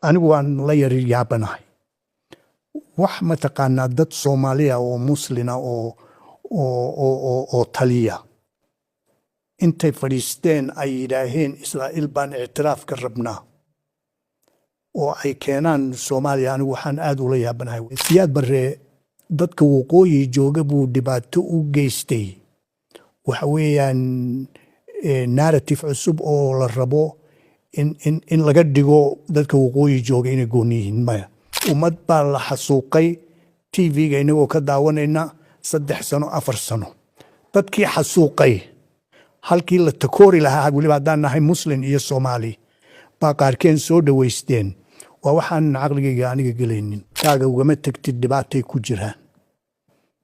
Anigu waan la yari yaabanahay. Wax mataqaanaa dad Soomaaliya oo Muslina oo taliya intay fadhiisteen ay yidhaaheen Israa'iil baan ictiraaf ka rabnaa oo ay keenaan Soomaaliya, anigu waxaan aad ula yaabanahay. Siyaad Barre dadka waqooyi jooga buu dhibaato u geystay. Waxa weeyaan narrative cusub oo la rabo in laga dhigo dadka waqooyi jooga inay gooni yihiin. Maya, ummad baa la xasuuqay TV-ga inagoo ka daawanayna 3 sano, 4 sano. Dadkii xasuuqay, halkii la takoori lahaa, weliba haddaan nahay Muslim iyo Soomaali, baa qaarkeen soo dhoweysteen. Waa waxaan caqligayga aniga gelaynin. Kaaga ugama tegtid, dhibaatay ku jiraan.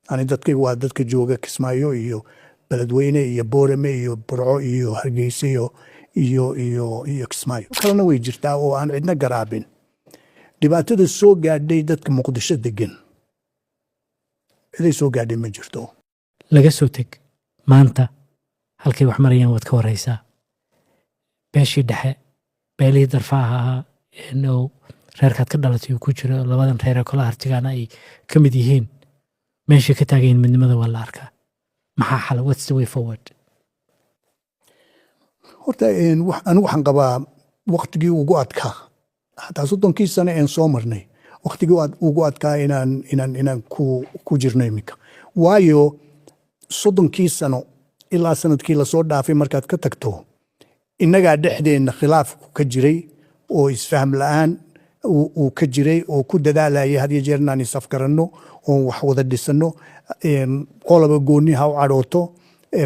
Ani dadkayga waa dadka jooga Kismaayo iyo Beledweyne iyo Boorame iyo Burco iyo Hargeysa iyo Kismaayo. Kalena way jirtaa oo aan cidna garaabin dhibaatada soo gaadhay dadka Muqdisho degan. Ciday soo gaadhay ma jirto. Laga soo teg maanta halkay wax marayaan, waad ka waraysaa. Beeshii dhexe, beelihii darfaha ahaa oo reerkaad ka dhalatay uu ku jiro, labadan reer ee kala Hartigaana ay ka mid yihiin, meeshay ka taagayiin midnimada waa la arkaa. Maxaa xala? What's the way forward? Horta anigu waxaan qabaa waktigii ugu adkaa, xataa 30kii sane een soo marnay, waktigii ugu adkaa inaan ku jirno iminka. Waayo, 30kii sano ilaa sanadkii lasoo dhaafay markaad ka tagto, innagaa dhexdeenna khilaafku ka jiray oo isfahm la'aan uu ka jiray oo ku dadaalayay had iyo jeer inaan isafgaranno oon wax wada dhisanno. Qolaba gooni ha u cadhooto,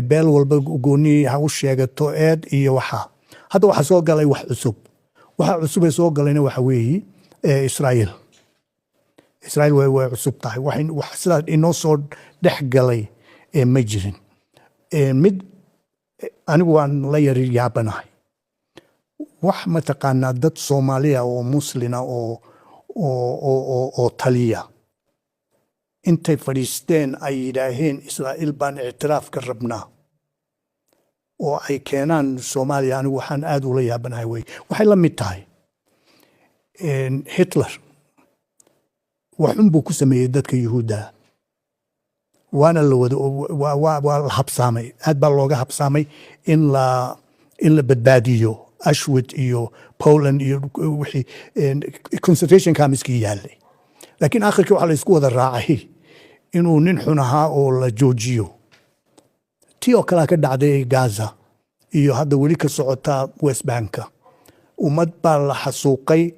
beel walba gooni ha u sheegato eed iyo waxaa. Hadda waxaa soo galay wax cusub. Waxa cusub ee soo galayna waxa weeyi Israa'iil. Israa'iil way cusub tahay. Wax sidaa inoo soo dhex galay ma jirin. Mid anigu waan la yari yaabanahay. Wax mataqaanaa dad Soomaaliya oo Muslina oo taliya intay fadhiisteen ay yidhaaheen Israa'iil baan ictiraaf ka rabnaa oo ay keenaan Soomaaliya, anigu waxaan aad ula yaabanahay wey. Waxay la mid tahay Hitler waxun buu ku sameeyey dadka Yuhuudda, waana la wada waa la habsaamay, aad baa looga habsaamay in la badbaadiyo Auschwitz iyo Poland iyo wixii concentration campskii yaalay. Laakiin akhirkii waxaa la isku wada raacay inuu nin xun ahaa oo la joojiyo. Tii oo kalea ka dhacday Gaza iyo hadda weli ka socota West Banka. Ummad baa la xasuuqay.